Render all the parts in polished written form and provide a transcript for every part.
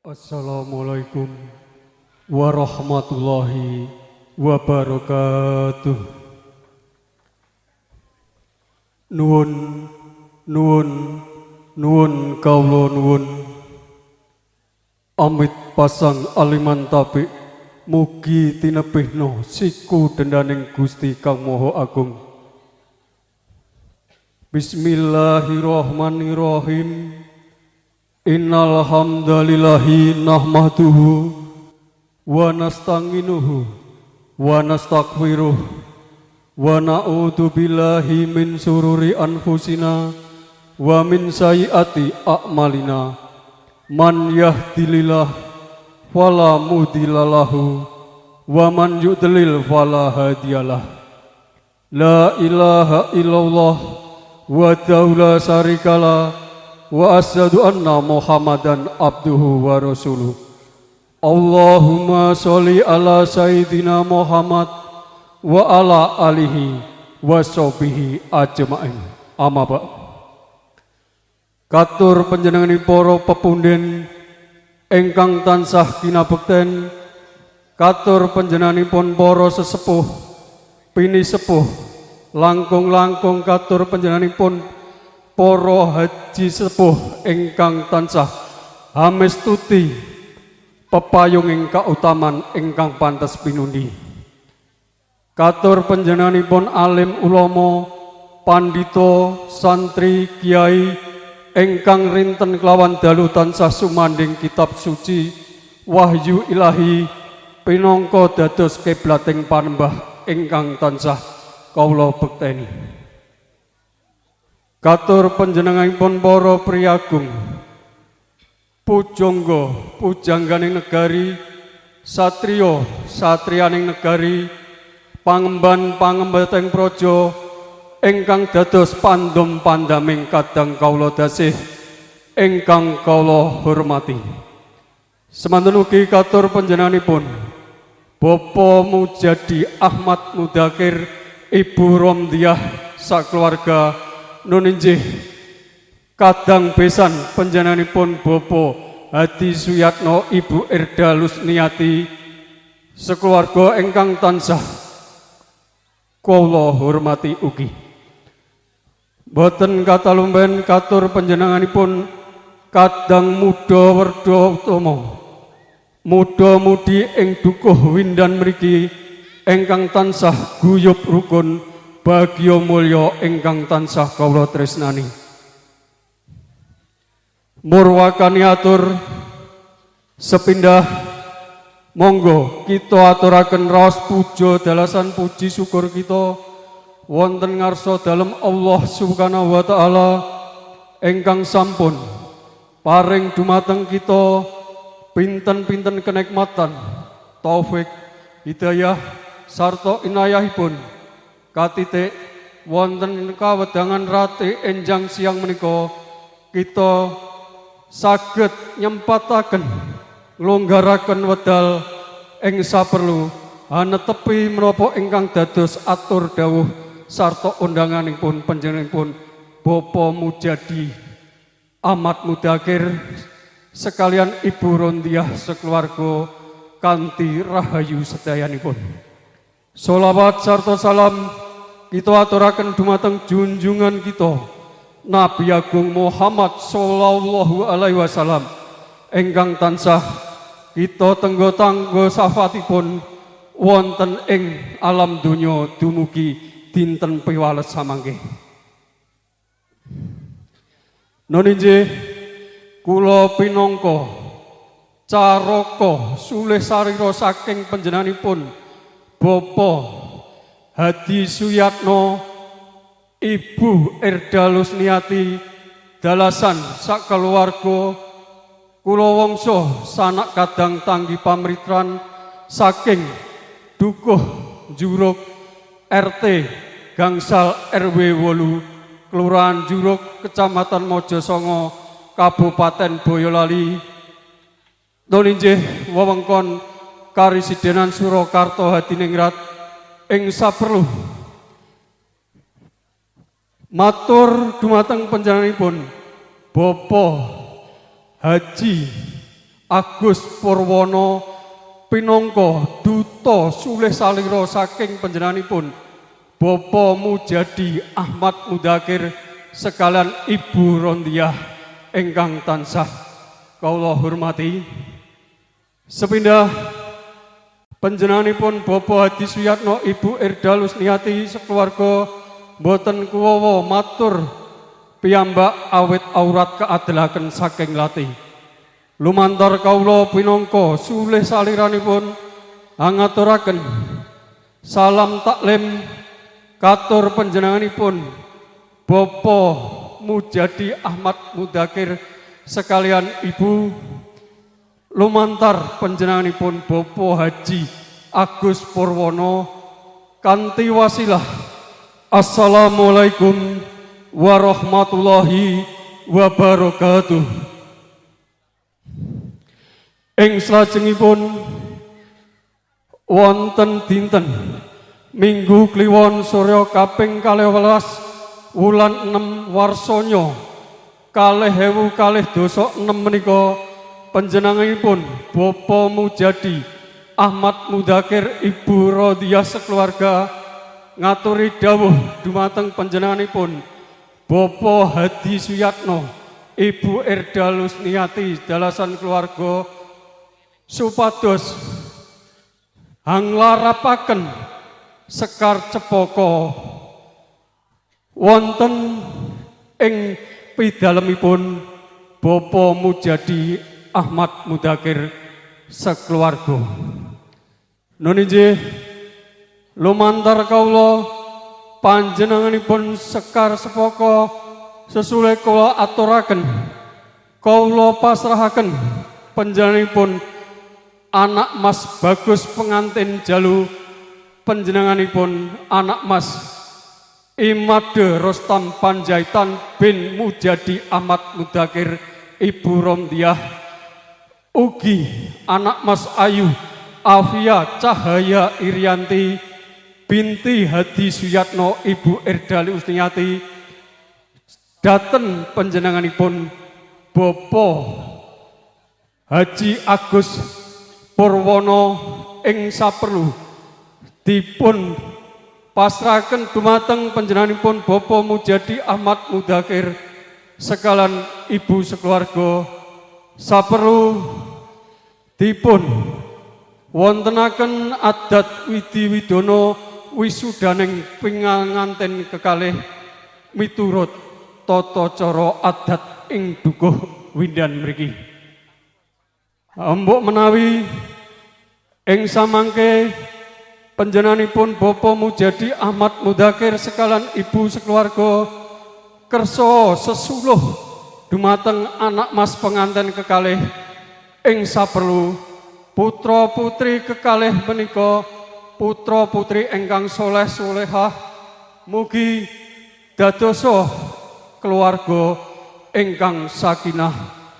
Assalamualaikum warahmatullahi wabarakatuh. Nuwun, nuwun, nuwun, kawula nuwun. Amit pasang aliman tabik mugi tinebihna siku dendaning Gusti Kang Maha Agung. Bismillahirrahmanirrahim. Innal hamdalillahi nahmaduhu wa nasta'inuhu wa nastaghfiruh wa na'udzu billahi min sururi anfusina wa min sayyiati a'malina. Man yahdihillah fala mudhillalahu wa man yudlil fala hadiyalah. La ilaha illallah wahdahu la syarikalah wa asyhadu anna Muhammadan abduhu wa rasuluh. Allahumma sholli ala sayyidina Muhammad wa ala alihi wa sahbihi ajmain. Amma ba'd. Katur panjenenganipun para pepunden ingkang tansah kinabekten, katur panjenenganipun para sesepuh, pinisepuh, langkung-langkung katur panjenenganipun para haji sepuh ingkang tansah hamestuti pepayunging kautaman ingkang pantes pinundi. Katur panjenenganipun alim ulama, pandhita, santri, kiai ingkang rinten kelawan dalu tansah sumandhing kitab suci wahyu ilahi pinangka dados kiblating panembah ingkang tansah kawula bekteni. Katur panjenenganipun para priyagung, pujangga, pujangganing negari, satriya, satriyaning negari, pangemban pangembating praja ingkang dados pandum pandaming kadang kawula dasih ingkang kawula hormati. Semanten ugi katur panjenenganipun Bapak Mujadi Ahmad Mudakir, Ibu Romdiah sakeluarga, nun injih kadang besan panjenenganipun Bapak Hadi Suyatno, Ibu Erda Lusniati sekeluarga ingkang tansah kula hormati ugi. Boten katalumben katur panjenenganipun kadang muda werda utama, muda mudi ing dukuh Windan mriki ingkang tansah guyub rukun bagya mulya ingkang tansah kawula tresnani. Murwakani atur sepindah, monggo kita aturaken raos puja dalasan puji syukur kita wonten ngarsa dalem Allah Subhanahu wa taala ingkang sampun paring dumateng kita pinten-pinten kenikmatan, taufik, hidayah sarta inayahipun katitik wonten kawedangan rati enjang siang menika kita saged nyempataken nglonggaraken wedal ing saperlu hanetepi menapa ingkang dados atur dawuh sarta undanganipun panjenenganipun Bapak Mujadi Ahmad Mudakir sekalian Ibu Rondiah sekeluarga kanthi rahayu sedayanipun. Solawat sarta salam kita aturaken dumateng junjungan kita Nabi Agung Muhammad sallallahu alaihi wasallam ingkang tansah kita tenggo tanggo syafaatipun wonten ing alam donya dumugi dinten piwales samangke. Nun injih kula pinangka caraka sulih sarira saking panjenenganipun Bapak Hadi Suyatno, Ibu Erda Lusniati dalasan sakeluarga, kula wangsa sanak kadang tanggi pamritran saking Dukuh Juruk RT gangsal RW 8 Kelurahan Juruk, Kecamatan Mojosongo, Kabupaten Boyolali. Nun injih wewengkon Karesidenan Surakarta Hadiningrat ing saperlu matur dumateng panjenenganipun Bapak Haji Agus Purwono pinangka duta sulih salira saking panjenenganipun Bapak Mujadi Ahmad Mudakir sekalian Ibu Rondiah ingkang tansah kawula hormati. Sepindah panjenenganipun Bapak Hadi Suyatno, Ibu Erda Lusniati sekeluarga boten kuwawa matur piyambak awit aurat keadelaken saking lati. Lumantar kawula pinangka sulih saliranipun angaturaken salam taklim katur panjenenganipun Bapak Mujadi Ahmad Mudakir sekalian Ibu, lumantar panjenenganipun Bapak Haji Agus Purwono kanthi wasilah assalamualaikum warahmatullahi wabarakatuh. Ing salajengipun wonten dinten Minggu Kliwon Surya kaping 12 wulan 6 warsanya 2026 menika panjenenganipun Bapak Mujadi Ahmad Mudakir, Ibu Rodiyah sekeluarga ngaturi dawuh dumateng panjenenganipun Bapak Hadi Suyatno, Ibu Erda Lusniati dalasan keluarga supados hanglarapaken sekar cepaka wonten ing pidalemipun Bapak Mujadi Ahmad Mudakir sekeluarga. Nun injih, lumantar kawula panjenenganipun sekar sepaka sesulih kula aturaken, kawula pasrahaken panjenenganipun anak Mas Bagus pengantin jalu panjenenganipun anak Mas Imade Rostam Panjaitan bin Mujadi Ahmad Mudakir, Ibu Romdiah, ugi anak Mas Ayu Afia Cahaya Irianti binti Hadi Suyatno, Ibu Erdali Usniati daten panjenenganipun Bapak Haji Agus Purwono ing saperlu dipun pasrahaken dumateng panjenenganipun Bapak Mujadi Ahmad Mudakir sekalian ibu sekeluarga saperlu dipun wontenaken adat widi widono wisudaning pinganganten kekalih miturut tata cara adat ing Dukuh Windan mriki. Mbok menawi ing samangke panjenenganipun Bapak Mujadi Ahmad Mudakir sekalian ibu sekeluarga kersa sesuluh dumateng anak mas pengantin kekalih ing saperlu putra putri kekalih menika putra putri ingkang soleh solehah, mugi dadosa keluarga ingkang sakinah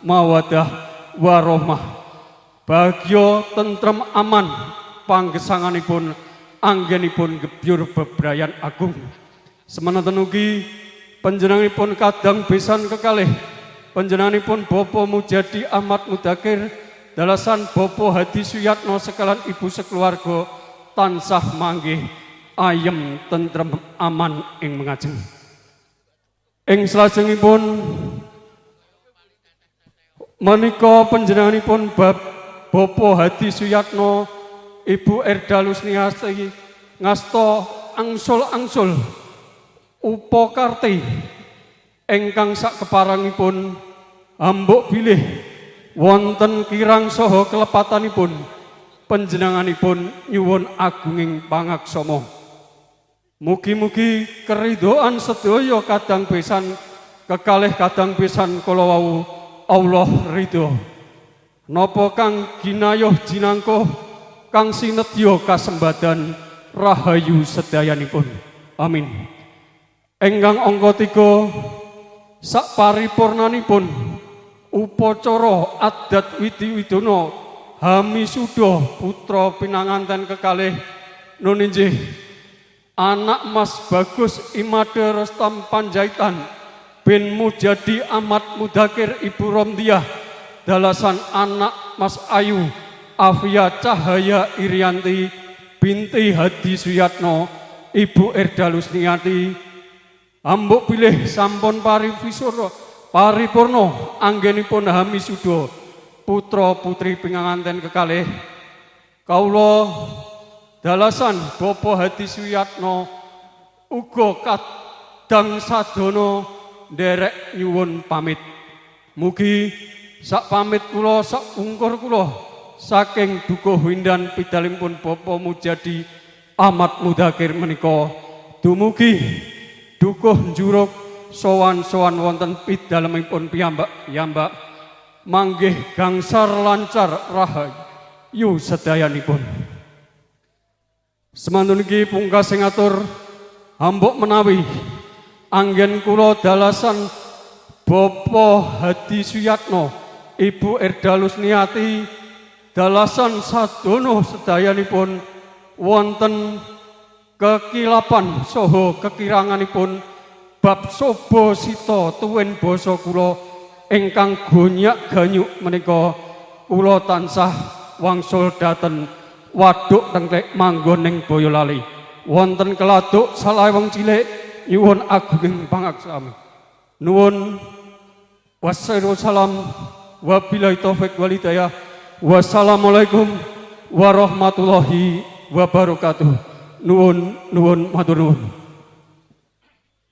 mawadah warohmah, bagya tentrem aman panggesanganipun anggenipun gebyur bebrayan agung. Semanten ugi panjenenganipun kadang besan kekalih panjenenganipun Bapak Mujadi Ahmad Mudakir dalasan Bapak Hadi Suyatno sekalian ibu sekeluarga tansah manggih ayem tentrem aman ing mengajeng. Ing salajengipun menika panjenenganipun Bapak Hadi Suyatno, Ibu Erda Lusniati ngasta angsul-angsul upakarti ingkang sakeparengipun ambuk bilih wonten kirang saha kelepatanipun panjenenganipun nyuwun agunging pangaksama. Mugi-mugi keridhoan sedaya kadang besan kekalih kadang besan kala wau Allah ridho. Napa kang ginayuh jinangkuh kang sinedya kasembadan rahayu sedayanipun. Amin. Enggang angka 3 sak paripurnanipun upacara adat widi widono hamisuda putra pinanganten kekalih nun injih anak Mas Bagus Imade Restam Panjaitan bin Mujadi Ahmad Mudakir, Ibu Romdiah dalasan anak Mas Ayu Afia Cahaya Irianti binti Hadi Suyatno, Ibu Erda Lusniati, ambuk bilih sampun parivisura paripurna anggenipun hamisuda putra putri pinganganten kekalih. Kawula dalasan Bapak Hadi Suyatno uga kadang sadana nderek nyuwun pamit. Mugi sak pamit kula, sak ungkur kula saking Dukuh Windan pidalempun Bapak Mujadi Ahmad Mudakir menika, dumugi Dukuh Njuruk sowan-sowan wonten pidalemipun piyambak-piyambak manggih gangsar lancar rahayu sedayanipun. Semantun iki pungkas sing atur, hambuk menawi anggen kula dalasan Bapak Hadi Suyatno, Ibu Erda Lusniati, dalasan sadono sedayanipun wonten kekilapan saha kekiranganipun bab soba sita tuwin basa kula ingkang gonyak ganyuk menika, kula tansah wangsul dhateng waduk Tengklik manggon ing Boyolali. Wonten keladuk salah wong cilik, nyuwun agunging pangaksami. Nuwun. Wassalam, wabillahi taufik wal hidayah. Wassalamualaikum warahmatullahi wabarakatuh. Nuwun, nuwun, matur nuwun.